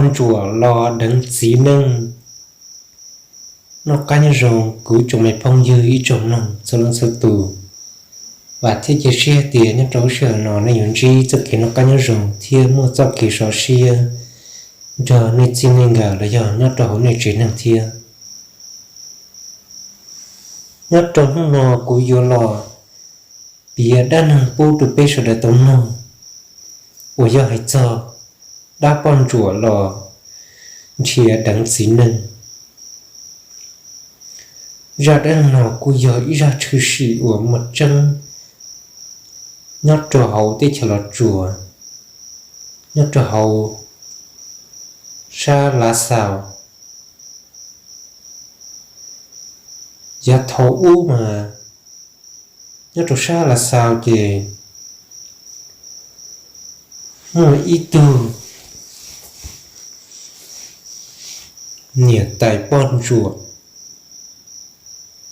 Poj ntsuam los deev txiv neej. Noj qab nyob zoo kuv tsoom me phooj ywg ib tsoom mloog txhua leej txhua tus. Vam thiab cia siab tias nyob rau lub sij hawm no nej yuav ntsib txoj kev noj qab nyob zoo thiab muaj txoj kev sov siab nrog nej txij nej nkawm los yog nyob rau hauv nej tsev neeg thiab. Nyob rau hnub no kuv yuav los piav dab neeg pub rau peb sawv daws tau mloog, uas yog hais txog dab poj ntsuam los nrhiav deev txiv neej. Zaj dab neeg no kuj yog ib zaj tshwm sim uas muaj tseeb nyob rau hauv teb chaws Los Tsuas, nyob rau hauv sab Lav Xaus. Yav thaum ub mas nyob rau sab Lav Xaus ces muaj ib tug niam tais poj ntsuam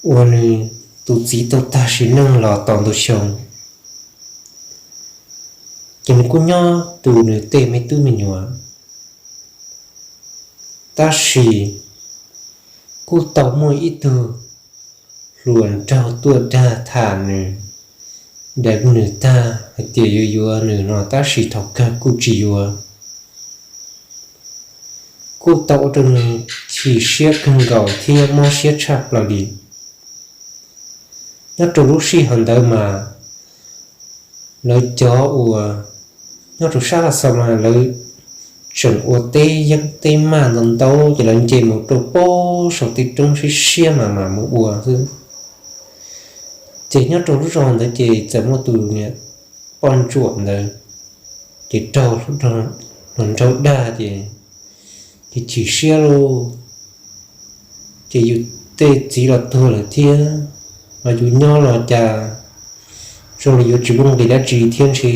uas nws tus txiv tau tag sim neej los tau ntau xyoo, ces nws kuj nyob tu nws tej me tub me nyuam. Tab sis kuj tau muaj ib tug hluas nraug tuaj dag tham nws, deev nws tag hais tias yuav yuav nws no tab sis thaum kawg kuj tsis yuav. Kuj tau ua rau nws chim siab kawg nkaus thiab mob siab tshaj plaws li. Nyob rau lub sij hawm ntawd mas lawv cov uas nyob rau sab Lav Xaus mas lawv tseem ua teb yeeb teb maj ntau ntau ces lawv nce mus rau pob saum tej roob siab siab mas mam mus ua xwb. Ces nyob rau lub zos ntawd ces txawm muaj tus niam poj ntsuam ntawd ces raug hluas nraug dag ces, ces chim siab lauj. Ces yus tej txiv los tuag lawm thiab, los yus nyob los cas zoo li yuav tsis muaj nqis dab tsi thiab ntshe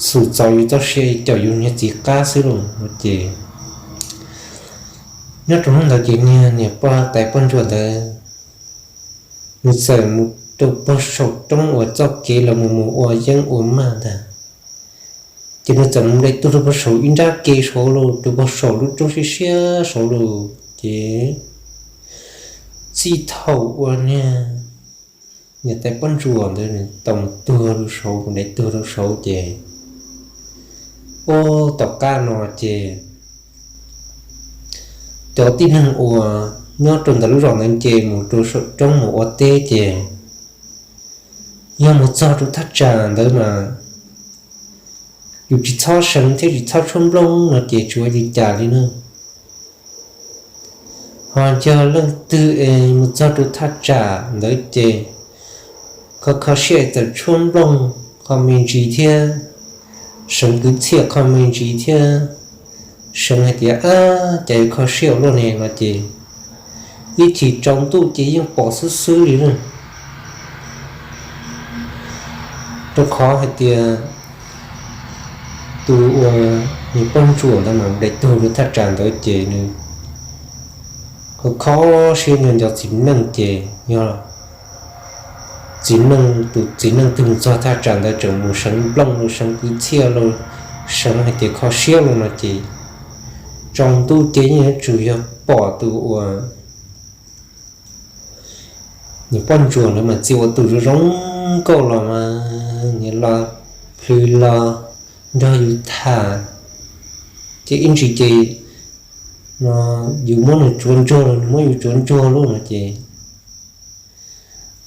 xum txaus yus txoj sia caum yus niag txiv qab xwb lauj no ces nyob rau hnub ntawd ces niag niam poj tais poj ntsuam ntawd nws txawm mus rau pog saum roob uas txoj kev los mus mus ua yeeb ua maj ntag. Ces nws txawm mus nqis tuag rau pog saum ib nrab ke saud lauj, rau pog saum lub roob siab siab saud lauj. Ces txij thaum uas niag niam tais poj ntsuam ntawd nws tau mus tuag rau saud, mus nqis tuag rau saud ces, ub, tom qab no ces cov tib neeg uas nyob rau ntawm lub zos ntawd nce mus rau saum roob mus ua teb ces yog mus txog rau thaj tsam ntawd mas yus tsis txhob seev thiab tsis txhob tshuab nplooj no ces tsis ua li cas li na. Ho yog leej twg es mus txog rau thaj tsam ntawd ces kho kho siab es txawm tshuab nplooj qho me ntsis thiab seev kwv txhiaj qho me ntsis thiab seev hais tias, ab, cas yuav kho siab ua luaj ne no ces ib chim tsaus ntuj ces yeej pom xwb xwb li na. Rau qhov hais tias tus uas niam poj ntsuam ntawd mas nqis tuag rau thaj tsam ntawd ces nws kho kho siab nco nco txiv neej ces yog txiv neej, tus txiv neej twg mus txog thaj tsam ntawd tseem mus seev nplooj los seev kwv txhiaj los seev hais tias kho siab los no ces tsaus ntuj ces yeej yuav tsum yog pom tus uas niam poj ntsuam ntawd mas txia ua tus zoo zoo nkauj los mas niam los plhws los nrog yus tham, ces ib ntsis ces no yus muab nws tsuav ntsuag los nws muab yus tsuav ntsuag lauj no ces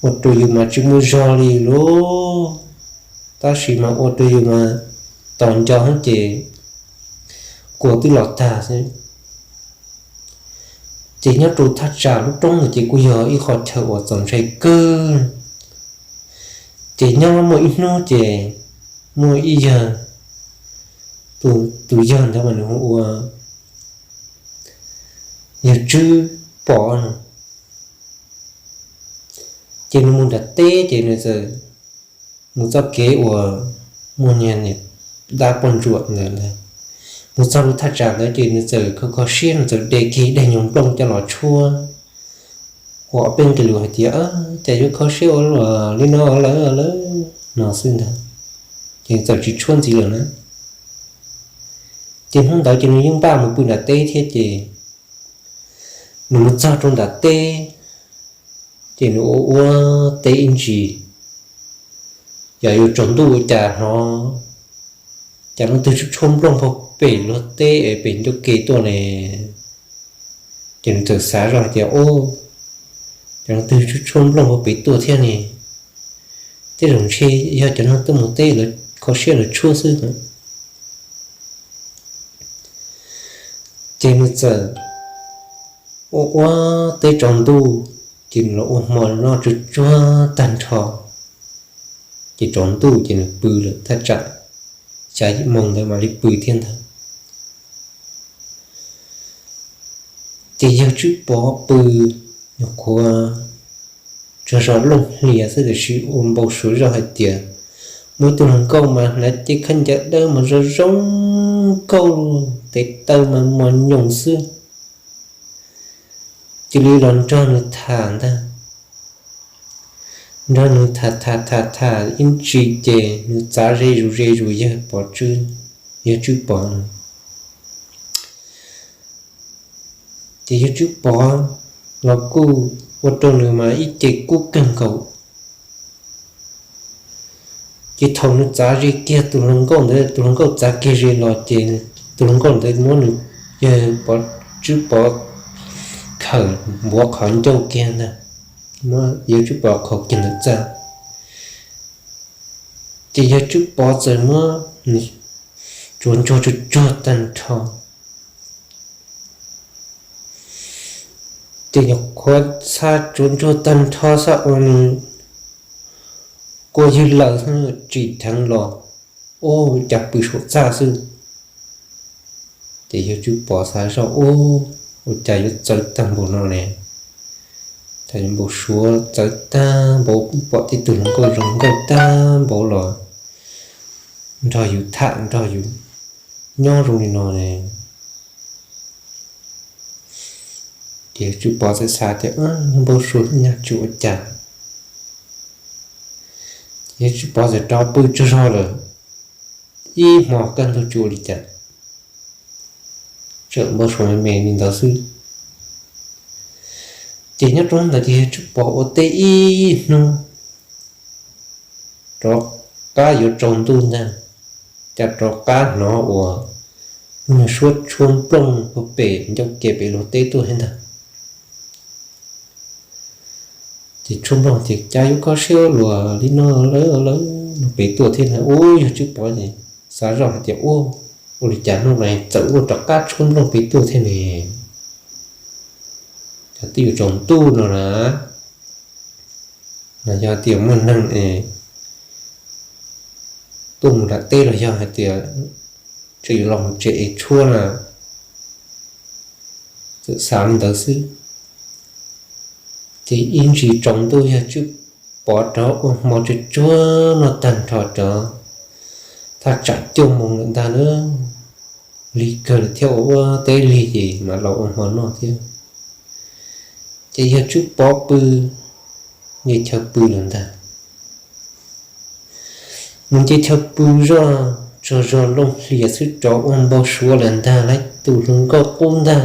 ua rau yus mas tsis muaj zog li lauj. Tab sis mas ua rau yus mas tos nco xwb ces kua twb los tag xwb. Ces nyob rau thaj tsam lub roob ntawd ces kuj yog ib qho chaw uas txaus ntshai kawg. Ces nyob muaj ib hnub ces muaj ib yawg, tus, tus yawg ntawd mas nws hu ua yawg Tswb Pom no. Ces nws mus nram teb ces nws txawm mus txoj kev uas muaj niag niam dab poj ntsuam ntawd ntag. Mus txog lub thaj tsam ntawd ces nws txawm kho kho siab, nws txawm de kiag daim nyuag nplooj coj los tshuab, ua ob peb nqe lus hais tias, cas yuav kho siab ua luaj li no lawm lawm no xwb ntag. Ces txawm tsis tshuab ntxiv lawm na. Ces hnub ntawd ces nws yeej npaj mus pw nram teb thiab ces nws mus txog rau nram teb, ces nws ua ua teb ib ntsis, yog yuav tsaus ntuj ua cas hnov cas leej twg tshuab tshuab nplooj puag pem luag teb es pem ncauj ke tuaj ne. Ces nws txawm xav zoj hais tias, Ub, cov leej twg tshuab tshuab nplooj puag pem tuaj thiab ne? Tej zaum ntshe yog cov neeg tuaj mus teb lawv kho siab lawv tshuab xwb. Ces nws txawm ua ua teb tsaus ntuj, ces nws los ua hmo noj tsuag tsuag tag nrho, ces tsaus ntuj ces nws pw lawm thaj tsam xya yim moo ntawd mam li pw thiab ntag. Ces yawg Tswb Pov pw nyuam qhuav tsaug zog looj hlias xwb tiam sis ua npau suav zoj hais tias muaj ib tug hluas nkauj mas hnav cev khaub ncaws dawb mas zoo zoo nkauj, tes taw mas mos nyoos xwb, cia li los nrog nws tham ntag. Nrog nws tham tham tham tham ib ntsis ces nws txav ze zus ze zus yawg Pov Tswb, yawg Tswb Pov no. Ces yawg Tswb Pov los kuj ua rau nws mas ib ce kub kawg nkaus. Ces thaum nws txav ze kiag tus hluas nkauj ntawd, tus hluas nkauj txav kiag ze los ces tus hluas nkauj ntawd muab nws, yawg Pov Tswb Pov khawm npuav qhov ncauj kiag ntag, muab yawg Tswb Pov khaus kiag ntawm txaj. Ces yawg Tswb Pov txawm muab nws tsuav ntsuag tsuag tsuag tag nrho. Ces nyuam qhuav txhaj tsuav ntsuag tag nrho xwb ua nws kua ywg lawm xwb tsim dheev los, ub, cas pw saum txaj xwb. Ces yawg Tswb Pov xav zoj, ub, ua cas yuav txawv tag npaum no ne? Cas yuav npau suav txawv tag npaum, pom tib tug hluas nkauj zoo nkauj tag npaum los nrog yus tham nrog yus nyob zoo li no ne? Ces yawg Tswb Pov txawm xav tias, npau suav nyaj tsis ua cas. Ces yawg Tswb Pov txawm rov pw tsaug zog lawm ib hmo kaj ntug tsis ua li cas, tseem npau suav me me li ntawd xwb. Ces nyob rau ntawd ces yawg Tswb Pov ua teb ib hnub, rov qab yuav tsaus ntuj ntag, cas rov qab hnov uas nyuag suab tshuab nplooj puag pem ncauj ke pem luag teb tuaj thiab ntag. Ces tshuab nplooj tias, cas yuav kho siab luag li no lawm, lawv no pem tuaj thiab ntag. Ub, yawg Tswb Pov ces xav zoj hais tias, ub, ua li cas hnub no txawm ua rov qab tshuab nplooj pem tuaj thiab ne? Cas twb yuav tsaus ntuj no na, no yog tias muaj neeg es tuaj mus nram teb los yog hais tias tseem yuav los mus tsev es tshuab na, txawm xav li ntawd xwb. Ces ib ntsis tsaus ntuj yawg Tswb Pov rov ua hmo tsuag tsuag noj tag nrho rov, thaj tsam cuaj moos lawm ntag na, lig kawg lawm thiab, ua ua teb lig ces mam los ua hmo noj thiab. Ces yawg Tswb Pov pw, nce chaw pw lawm ntag. Nws nce chaw pw zoj, tsaug zog looj hlias xwb rov ua npau suav lawm ntag, lawv tus hluas nkauj qub ntag,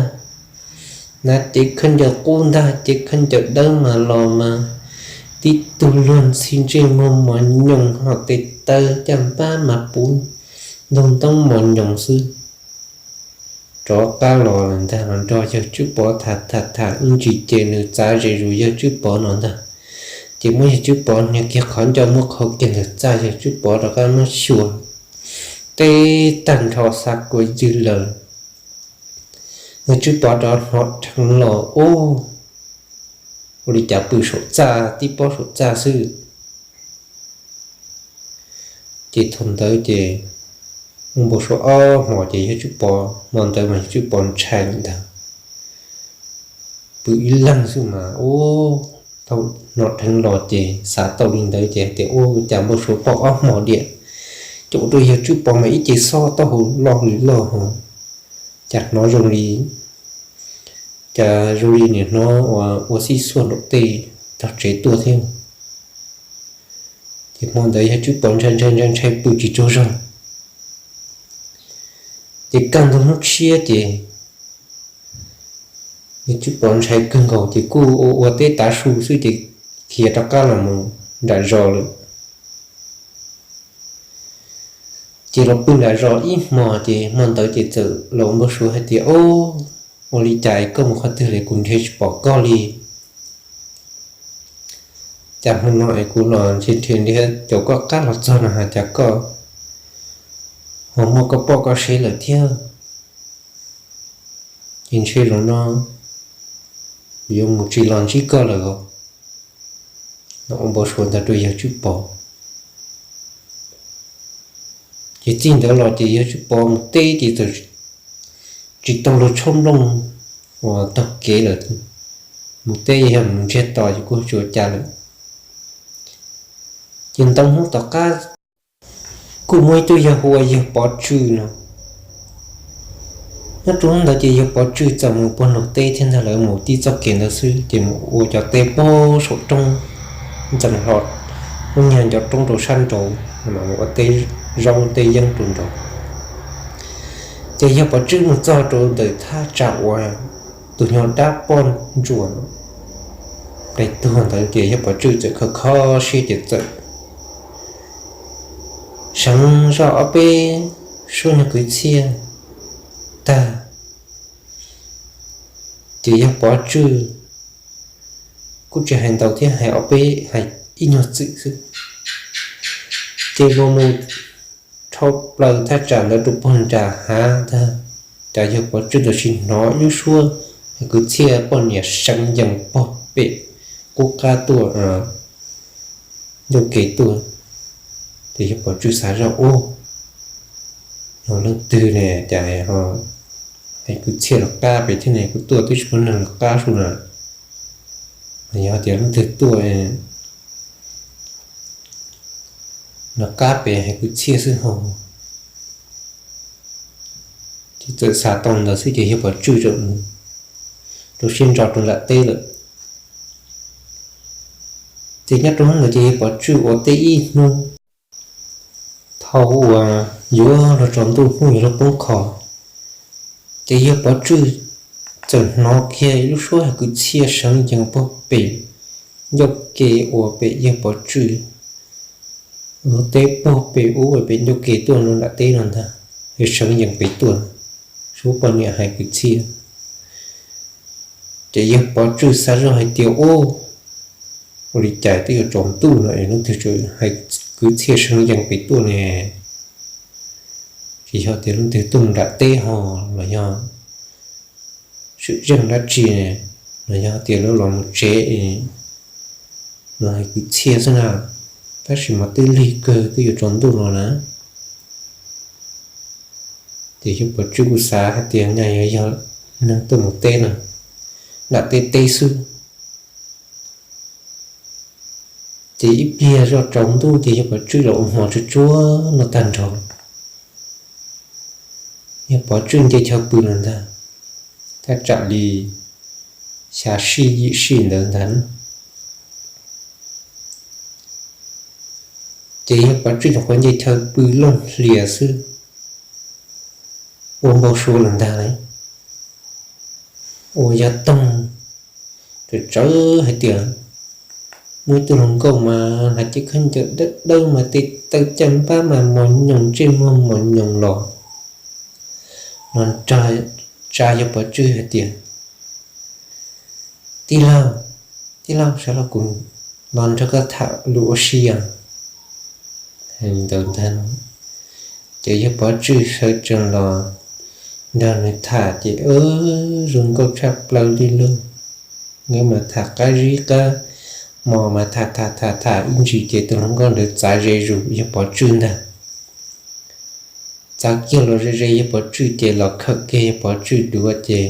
hnav cev khaub ncaws qub ntag, cev khaub ncaws dawb mas los mas tib tug luag ntxhi ntsej muag mos nyoos, ho tes taw caj npab mas puv ntug ntoob mos nyoos xwb. Rov qab los lawm ntag, los nrog yawg Tswb Pov tham tham tham ib ntsis ces nws txav ze zus yawg Tswb Pov no ntag. Ces muab yawg Tswb Pov hnia kiag qhov ncauj, muab qhau kiag ntawm txaj, yawg Tswb Pov rov qab muab xyuas teb tag nrho xa kua ywg lawm. Yawg Tswb Pov rov hnov dheev los, ub, ua li cas pw saum txaj, tib pob saum txaj xwb. Ces thaum ntawd ces ua npau suav ob hmos ces yawg Tswb Pov, hmo ntawd mas yawg Tswb Pov ntshai lawm ntag, pw ib leeg xwb mas, ub, thaum hnov dheev los ces xav tau li ntawd ces hais tias, ua cas npau suav pauj ob hmos diam, ces ua rau yawg Tswb Pov mas ib ce xob taub hau loj li loj hos, cas hnov zoo li, cas zoo li nim hnov ua xib xuaj nraum tej tog tsev tuaj thiab. Ces hmo ntawd yawg Tswb Pov ntshai ntshai ntshai ntshai pw tsis tsaug zog. Ces kaj ntug hnub tshiab ces yawg Tswb Pov ntshai kawg nkaus ces kuj ua ua teb tav su xwb ces khiav rov qab los mus nram zos lawm. Ces los pw nram zos ib hmos ces hmo ntawd ces txawm los npau suav hais tias, Ob, ua li cas koj mus qhov twg lawm kuv nrhiav tsis pom koj li? Cas hmo no es kuv los nrhiav nrhiav caum koj qab los txog no has cas koj ho muaj koj poj koj sev lawm thiab? Ces ntshe zaum no kuv yuav mus tsis los ntsib koj lawm os. Los ua npau suav ntawd rau yawg Tswb Pov. Ces txij ntawd los ces yawg Tswb Pov mus teb ces txawm tsis tau luag tshaub nplooj uas taug kev lawm. Mus teb yog mus ntsiag to ces kuj tsis ua cas lawm. Ces ntau hnub tom qab kuj muaj ib tug yawg hu ua yawg Pov Tswj no. Nyob rau hnub ntawd ces yawg Pov Tswj txawm mus puag nraum teb thiab ntag, lawv mus tib txoj kev ntawd xwb ces mus ua cov teb puag saum roob, txawm hlo lub nyuag ncov roob rau sab nraud, mus ua teb zaub teb yeeb rau nraud. Ces yawg Pov Tswj mus txog rau ntawm thaj tsam uas tus nyuag dab poj ntsuam qe tuag ntawd ces yawg Pov Tswj txawm kho kho siab ces txawm seev zoj ob peb suab nyuag kwv txhiaj tag, ces yawg Pov Tswj kuj tsis hais ntau thiab, hais ob peb, hais ib nyuag txwm xwb, ces mus mus dhau plaws thaj tsam ntawd rau puag nram hav ntag, cas yawg Pov Tswj tab sis hnov ib lub suab kwv txhiaj poj niam seev yees puag pem qub qab tuaj, ncauj ke tuaj. Ces yawg Pov Tswj xav zoj, Ub, yog leej twg ne cas ho hais kwv txhiaj los qab pem thiab ne? Kuv tuaj twb tsis muaj neeg los qab sub na. Yog tias leej twg tuaj los qab pem hais kwv txhiaj xwb ho. Ces txawm xav tau ntawd xwb ces yawg Pov Tswj txawm mus rau siab ntso rau nram teb lawm. Ces nyob rau hnub ntawd ces yawg Pov Tswj ua teb ib hnub, thaum uas yuav luag tsaus ntuj hnub yuav luag poob qho, ces yawg Pov Tswj txawm hnov kiag ib lub suab hais kwv txhiaj seev yees puag pem ncauj ke uas pem yawg Pov Tswj lub teb puag pem ub pem ncauj ke tuaj rau nram teb no ntag, seev yees pem tuaj, suab poj niam hais kwv txhiaj. Ces yawg Pov Tswj xav zoj hais tias, Ub, ua li cas twb yuav tsaus ntuj no es leej twg tseem hais kwv txhiaj seev yees pem tuaj ne? Tsis yog tias leej twg tuaj mus nram teb ho los yog swm zeej dab tsi, los yog tias lawv los mus tsev los hais kwv txhiaj xwb na, tab sis mas twb lig kawg twb yuav tsaus ntuj no na. Ces yawg Pov Tswj kuj xav hais tias nyaj yuav yog neeg tuaj mus teb no, nram teb teb xwb. Ces ib pliag zoj tsaus ntuj ces yawg Pov Tswj los ua hmo tsuag tsuag no tag nrho, yawg Pov Tswj nce chaw pw lawm ntag, thaj tsam li xya sij yim sij ntawd ntag. Ces yawg Pov Tswj nyuam qhuav nce chaw pw looj hlias xwb, ua npau suav lawm ntag lauj. Ua yog toog, txawm tsawv hais tias muaj ib tug hluas nkauj mas hnav cev khaub ncaws dawb dawb mas tes taw caj npab mas mos nyoos ntsej muag mos nyoos los, los nrog tsa yawg Pov Tswj hais tias, Tij laug, tij laug, sawv los kuv los nrog koj tham lus ua si os. Hais li ntawd ntag, ces yawg Pov Tswj sawv tsees los nrog nws tham ces zoo nkauj tshaj plaws li lauj. Nkawd mas tham qab zib qab mos mas tham tham tham tham ib ntsis ces tus hluas nkauj ntawd txav ze zus yawg Pov Tswj ntag. Txav kiag los ze ze yawg Pov Tswj ces los khawm kiag yawg Pov Tswj duav ces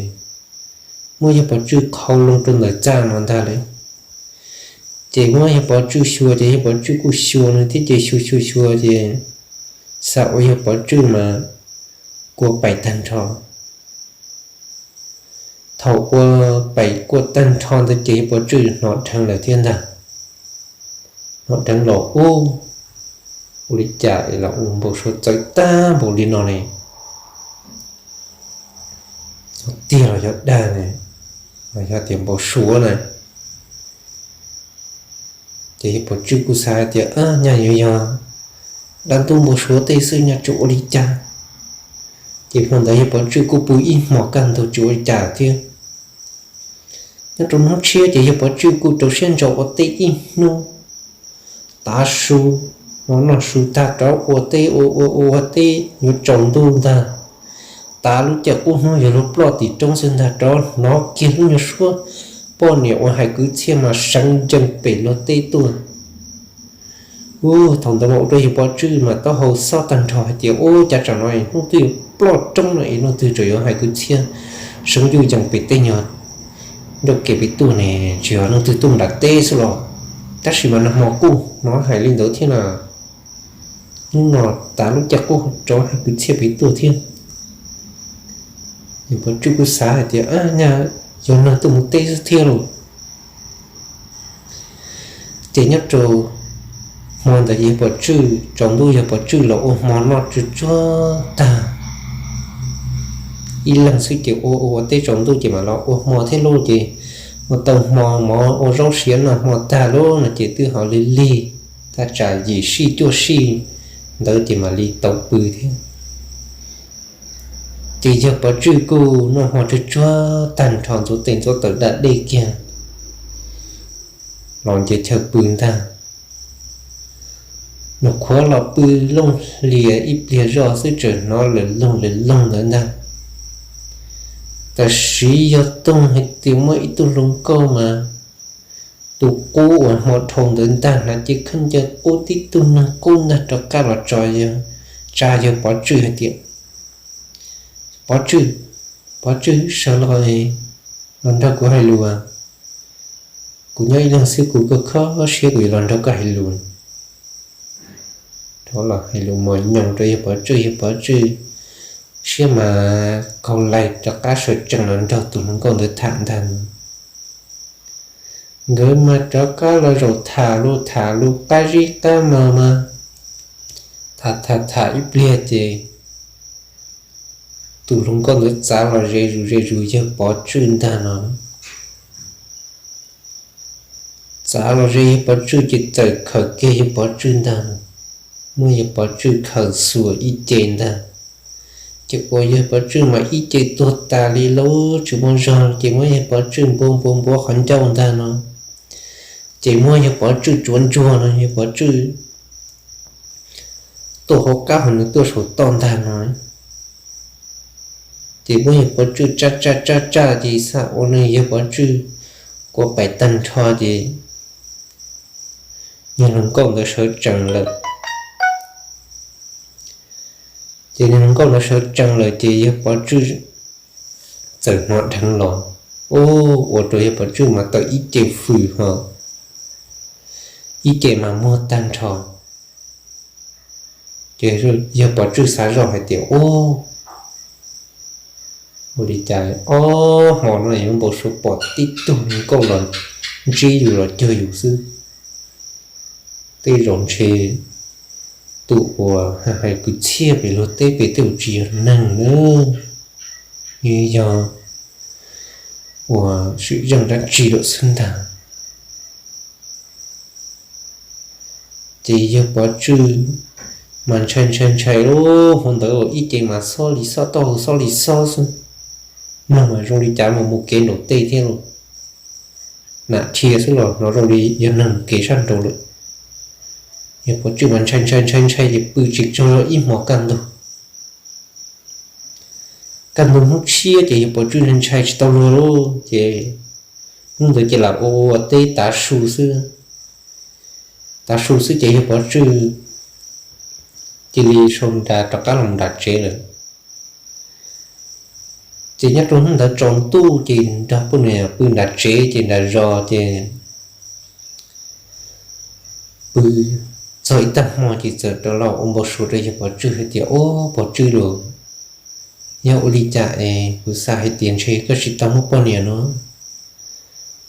muab yawg Pov Tswj qhau loo rau ntawm txaj no ntag lauj. Ces muab yawg Pov Tswj xyuas ces yawg Pov Tswj kuj xyuas nws thiab ces xyuas xyuas xyuas ces xav ua yawg Pov Tswj mas kua paim tag nrho. Thaum ua paim kua tag nrho ntawd ces yawg Pov Tswj hnov dheev lawm thiab ntag. Hnov dheev los ub, ua li cas es los ua npau suav txawv tag npaum li no ne? tiag los yog dag ne, los yog tias npau suav na. Ces yawg Pov Tswj kuj xav hais tias, Nyaj yuav yog dab ntub npau suav tej xwb, nyaj tsis ua li cas. Ces hmo ntawd yawg Pov Tswj kuj pw ib hmos kaj ntug tsis ua li cas thiab. Nyob rau hnub tshiab ces yawg Pov Tswj kuj rau siab ntso ua teb ib hnub, tav su, noj su tag rov ua teb, ua ua ua teb yuav tsaus ntuj ntag, tav lub caij qub hnub yawg luag ploj tim roob xwb ntag, rov hnov kiag lub nyuag suab poj niam uas hais kwv txhiaj mas seev ncees pem luag teb tuaj. Ub, thaum ntawd mas ua rau yawg Pov Tswj mas taub hau xob tag nrho hais tias, Ub, cas tsam no hnub twb yuav ploj roob no es leej twg tseem yuav hais kwv txhiaj seev ncuj ncees pem tej nyuag nroj kev pem tuaj ne? Tsis yog leej twg tuaj nram teb xwb los? Tab sis mas nag hmo kuj hnov hais li ntawd thiab na, hnub no tav lub caij qub rov hais kwv txhiaj pem tuaj thiab. Yawg Pov Tswj kuj xav hais tias, Nyaj yog neeg tuaj mus teb xwb thiab lauj. Ces nyob rau hmo ntawd yawg Pov Tswj tsaus ntuj yawg Pov Tswj los ua hmo noj tsuag tsuag tag, ib leeg xwb ces ua ua ua teb tsaus ntuj ces mam los ua hmo thiab lauj. Ces ua tau hmo mov ua zaub siav noj hmo tag lauj no ces twb ho lig lig, thaj tsam yim sij cuaj sij ntawd ces mam li tau pw thiab. Ces yawg Pov Tswj kuj noj hmo tsuag tsuag tag nrho ntxuav tes ntxuav taw da dej kiag los nce chaw pw ntag. Nws qhuav los pw looj hlias ib pliag zoj xwb tseem hnov lawm loog lawm loog ntawd ntag. Tam sim yog toog hais tias muaj ib tug hluas nkauj mas tus qub uas hmo dhau ntawd ntag hnav cev khaub ncaws qub tib tug neeg qub ntag rov qab los tso, tsa yawg Pov Tswj hais tias, Pov Tswj, Pov Tswj, sawv los, los nrog kuv hais lus. Kuv nyob ib leeg xwb kuv kho kho siab kuv yuav los nrog koj hais lus. Rov los hais lus mos nyoos rau yawg Pov Tswj, yawg Pov Tswj siab mas kaug laig rov qab sawv tsees los nrog tus hluas nkauj ntawd tham ntag. Nkawd mas rov qab los zaum tham lus tham lus qab zib qab mos mas tham tham tham ib pliag ces tus hluas nkauj ntawd txav los ze zus ze zus yawg Pov Tswj ntag no. Txav los ze yawg Pov Tswj ces txawm khawm kiag yawg Pov Tswj ntag no. Muab yawg Pov Tswj khawm xuas ib ce ntag. Ces ua yawg Pov Tswj mas ib ce tuag tas li lauj, tsis muaj zog ces muab yawg Pov Tswj npuav npuav npuav qhov ncauj ntag no. Ces muab yawg Pov Tswj tsuav ntsuag no, yawg Pov Tswj tuaj hauv qab hauv nws tuaj saum toj ntag no. Ces muab yawg Pov Tswj tsaj tsaj tsaj tsaj ces xav ua nws yawg Pov Tswj kua pais tag nrho ces yawg hluas nkauj ntawd sawv tsees lawm. Ces yawg hluas nkauj ntawd sawv tsees lawm ces yawg Pov Tswj txawm hnov dheev los, ua rau yawg Pov Tswj mas tawm ib ce fws ho ib ce mas muag tag nrho. Ces yawg Pov Tswj xav zoj hais tias, Ua li cas ob hmo no yuav npau suav pom tib tug nkauj los ntsib yus los cuag yus xwb. Tej zaum ntshe tus uas hais kwv txhiaj pem luag teb pem tej zaum tsis yog neeg na, yog ua swm zeej dab tsi lawm xwb ntag. Ces yawg Pov Tswj mas ntshai ntshai ntshai lub hmo ntawd ua ib ce mas xob li xob, taub hau xob li xob xwb. Mloog mas zoo li cas mus mus kev nraum tej thiab los, nam dhia xwb los hnov zoo li yog neeg mus kev sab nraud lawm. Yawg Pov Tswj mas ntshai ntshai ntshai ntshai ces pw tsis tsaug zog ib hmos kaj ntug. Kaj ntug hnub tshiab ces yawg Pov Tswj ntshai ntshai tsis tau luag lauj ces hnub ntawd ces lam ua ua teb tav su xwb. Tav su xwb ces yawg Pov Tswj cia li sau nra rov qab los nram tsev lawm. Ces nyob rau hnub ntawd tsaus ntuj ces nrog poj niam pw nram tsev ces nram zos ces pw txog ib tag hmo ces txawm rov los ua npau suav rau yawg Pov Tswj hais tias, Ob, Pov Tswj los, yog ua li cas es kuv xav hais tias ntshe koj tsis tau muaj poj niam no?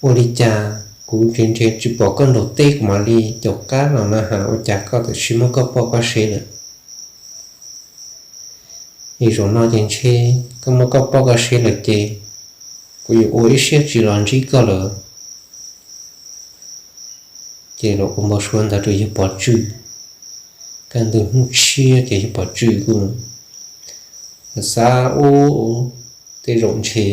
Ua li cas kuv nrhiav nrhiav tsis pom koj nraum teb, kuv mam li caum qab los na has ua cas koj tam sim muaj koj poj koj sev lawm? Es zaum no ces ntshe koj muaj koj poj koj sev lawm ces Kuv yuav ua ib siab tsis los ntsib koj lawm. Ces los ua npau suav ntawd rau yawg Pov Tswj. Kaj ntug hnub tshiab ces yawg Pov Tswj kuj xav ua tej zaum ntshe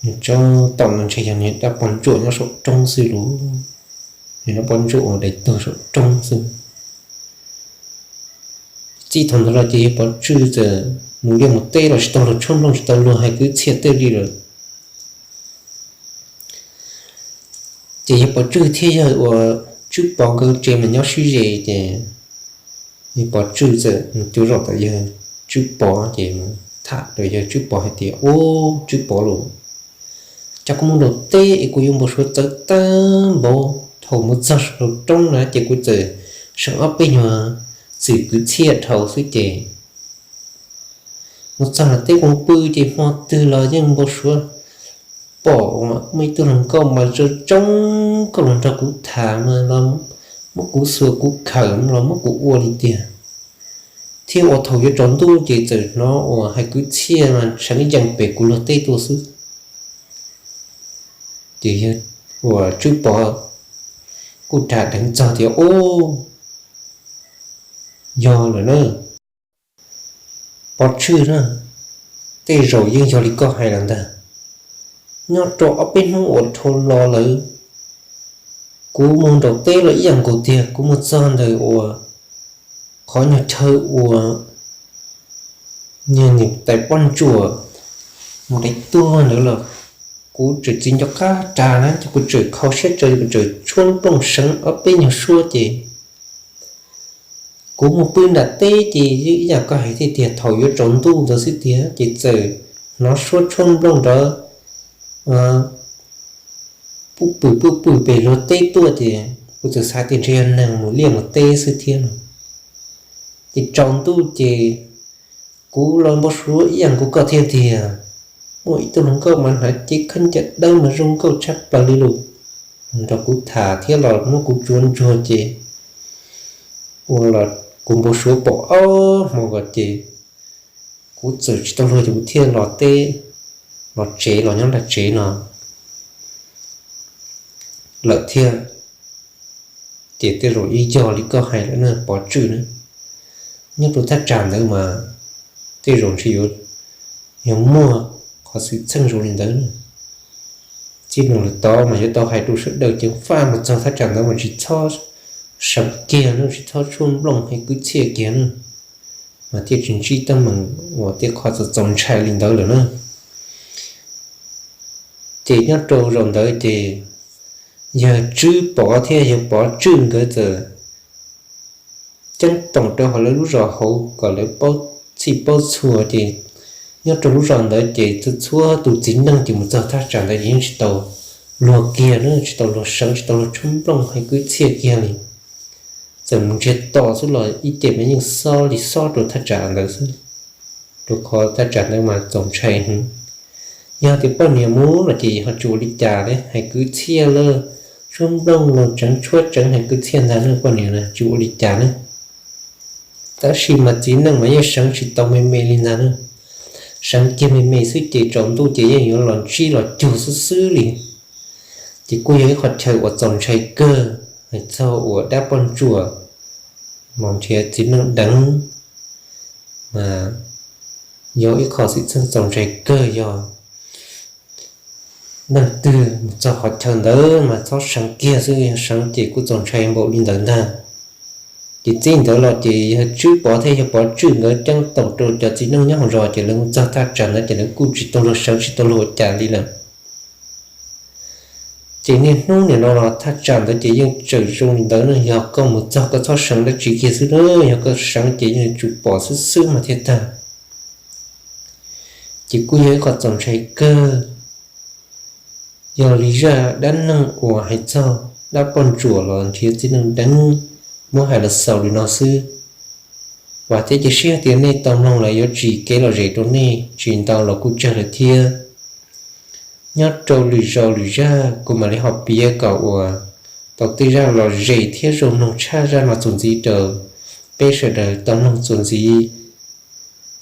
nws tsob tom no ntshe yog niag dab poj ntsuam nyob saum roob xwb lauj, niag dab poj ntsuam uas dai tuag saum roob xwb. Txij thaum ntawd los ces yawg Pov Tswj txawm mus liaj mus teb los tsis tau luag tshuab nplooj, tsis tau luag hais kwv txhiaj tej li lawm. Ces yawg Pov Tswj thiab yawg uas Tswb Pov nkawd tsev mas nyob sib ze, ces yawg Pov Tswj txawm mus cuag zaum tom yawg Tswb Pov ces mus tham rau yawg Tswb Pov hais tias, Ub, Tswb Pov lauj, cas kuv mus nram teb es kuv yuav npau suav txawv tag npaum. Thaum mus txog saum roob na ces kuv txawm seev ob peb nyuag txwm kwv txhiaj dhau xwb ces mus txog nram teb koog pw ces hmo twg los yeej npau suav pom muaj ib tug hluas nkauj mas zoo zoo nkauj los nrog kuv tham mas los muab kuv xuas kuv khawm los muab kuv ua li tiag. Thiab ua thaum yuav tsaus ntuj ces txawm hnov uas hais kwv txhiaj mas seev yees pem kuv luag teb tuaj xwb. Ces yawg uas Tswb Pov kuj tham dheev txog tias, Ub, yog lawm na, Pov Tswj na, tej zaum yeej yog li koj hais lawm ntag. Nyob rau ob peb hnub uas dhau los lawm, kuv mus nram teb los ib yam nkaus tiag, kuv mus txog ntawm uas qhov nyuag chaw uas niag niam tais poj ntsuam mus dai tuag ntawd los kuv tseem txiv nco qab ras na ces kuv tseem kho siab tso, kuv tseem tshuab nplooj seev ob peb nyuag suab ces kuv mus pw nram teb ces yeej ib yam koj hais tiag tiag, thaum yuav tsaus ntuj ntawd xwb tiag ces txawm hnov suab tshuab nplooj nrov puj pwm puj pwm pem luag teb tuaj ces kuv txawm xav tias ntshe yog neeg mus liaj mus teb xwb thiab no. Ces tsaus ntuj ces kuv los npau suav ib yam nkaus koj thiab tiag. Muaj ib tug hluas nkauj mas hnav cev khaub ncaws dawb mas zoo nkauj tshaj plaws li lus nrog kuv tham thiab los muab kuv tsuav ntsuag ces ua los kuv npau suav pom ob hmo ko ces kuv txawm tsis tau luag ces kuv thiaj los teb, los tsev los nyob nram tsev no lawm thiab. Ces tej zaum yeej yog li koj hais lawm na Pov Tswj na. Nyob rau thaj tsam ntawd mas tej zaum ntshe yuav, yuav muaj qhov xwm txheej zoo li ntawd na. Txij no lawm tod mas yuav tau hais rau sawv daws ceev faj mus txog thaj tsam ntawd mas tsis txhob seev kiag na, tsis txhob tshuaj nplooj hais kwv txhiaj kiag na, mas thiaj tsis ntsib teeb meem uas tej qhov txaus txaus ntshai li ntawd lawm na. Ces nyob rau zaum ntawd ces yawg Tswb Pov thiab yawg Pov Tswj nkawd txawm ceeb toom rau hauv lawv lub zos hauv kom lawv paub txhij paub txhua ces nyob rau lub zos ntawd ces txhua txhua tus txiv neej ces mus txog thaj tsam ntawd ces yeej tsis tau luag kiag na, tsis tau luag seev, tsis tau luag tshuab nplooj hais kwv txhiaj kiag li. Txawm mus ntsiag to xwb los ib ce mas yeej xob li xob rau thaj tsam ntawd xwb, rau qhov thaj tsam ntawd mas txaus ntshai heev. Yog tias poj niam mus no ces ho tsis ua li cas li, hais kwv txhiaj lawm, tshuab nplooj los tseev tshuab tseev hais kwv txhiaj ntag na, poj niam na tsis ua li cas ne. Tab sis mas txiv neej mas yeej seev tsis tau me me li ntag na. Seev kiag me me xwb ces tsaus ntuj ces yeej yuav los ntsib los cuag xwb xwb li. Ces kuj yog ib qhov chaw uas txaus ntshai kawg, hais txog uas dab poj ntsuam los nrhiav txiv neej deev mas yog ib qho xwm txheej txaus ntshai kawg. Yog neeg twg mus txog qhov chaw ntawd mas txhob seev kiag xwb, yog seev ces kuj txaus ntshai npaum li ntawd ntag. Ces txij ntawd los ces yawg Tswb Pov thiab yawg Pov Tswj nkawd ceeb toom rau cov txiv neej nyob hauv zos ces lawv mus txog thaj tsam ntawd ces lawv kuj tsis tau luag seev tsis tau luag ua cas li lawm. Ces niaj hnub nim no los thaj tsam ntawd ces yeej tseem zoo li ntawd na, yog koj mus txog koj txhob seev dab tsi kiag xwb na, yog koj seev ces yeej tsum pom xwb xwb mas thiaj tag. Ces kuj yog ib qho txaus ntshai kawg. Yog li zaj dab neeg uas hais txog dab poj ntsuam los nrhiav txiv neej deev muab hais los xaus li no xwb. Vam thiab cia siab tias nej tau mloog lawm yuav tsim kev lom zem rau nej, tsis ntau los kuj tsawg lawm thiab. Nyob rau lwm zaus lwm zaj kuv mam li ho piav kom uas tau tej zaj lom zem thiab zoo mloog tshaj zaj no txuas ntxiv rau peb sawv daws tau mloog txuas ntxiv.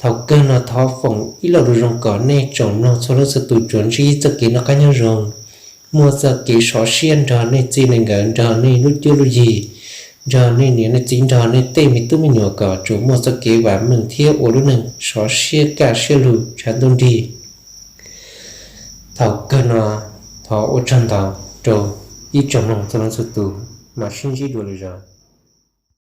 Thaum kawg no thov foom ib lo lus zoo kom nej tsoom mloog txhua leej txhua tus tsuas ntsib txoj kev noj qab nyob zoo, muaj txoj kev sov siab nrog nej txiv nej nkawm, nrog nej lub cuab lub yig, nrog nej niam nej txiv, nrog nej tej me tub me nyuam kom tsuas muaj txoj kev vam meej thiab ua lub neej sov siab kaj siab lug tshav ntuj nrig. Thaum kawg no thov ua tsaug ntau rau ib tsoom mloog txhua leej txhua tus, mam sib ntsib dua lwm zaus.